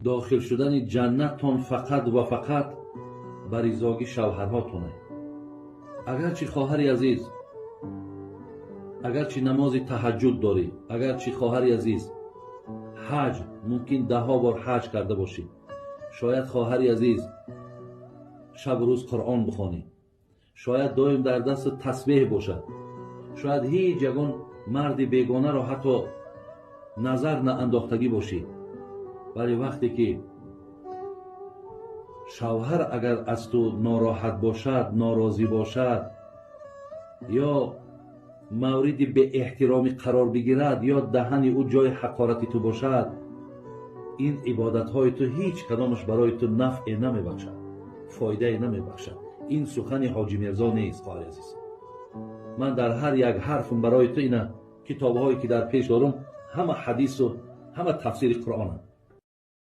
Дохил шудани ҷаннаттон фақат ва фақат ба ризогӣ шавҳарҳотоне. Агарчи, хоҳари азиз, агарчи намози таҳаҷҷуд дорӣ, агарчи, хоҳари азиз, ҳаҷ, мумкин даҳҳо бор ҳаҷ карда бошӣ, шояд, хоҳари азиз, шабу рӯз Қуръон бихонӣ, шояд доим дар дасту тасбеҳ бошад, шояд ҳеҷ ягон марди бегонаро ҳатто назар наандохтагӣ бошӣ, вале вақте ки шавҳар агар аз ту нороҳат бошад, норозӣ бошад ё мавриди беэҳтиромӣ қарор бигирад, ё даҳани ӯ ҷои ҳақорати ту бошад, ин ибодатҳои ту ҳеҷ кадомаш барои ту нафъе намебахшад, фоидае намебахшад. Ин сухани Ҳоҷи Мирзо нест, хоҳари азиз. Ман дар ҳар як ҳарфм барои ту ина китобҳое ки дар пеш дорум, ҳама ҳадису ҳама тафсири Қуръонанд.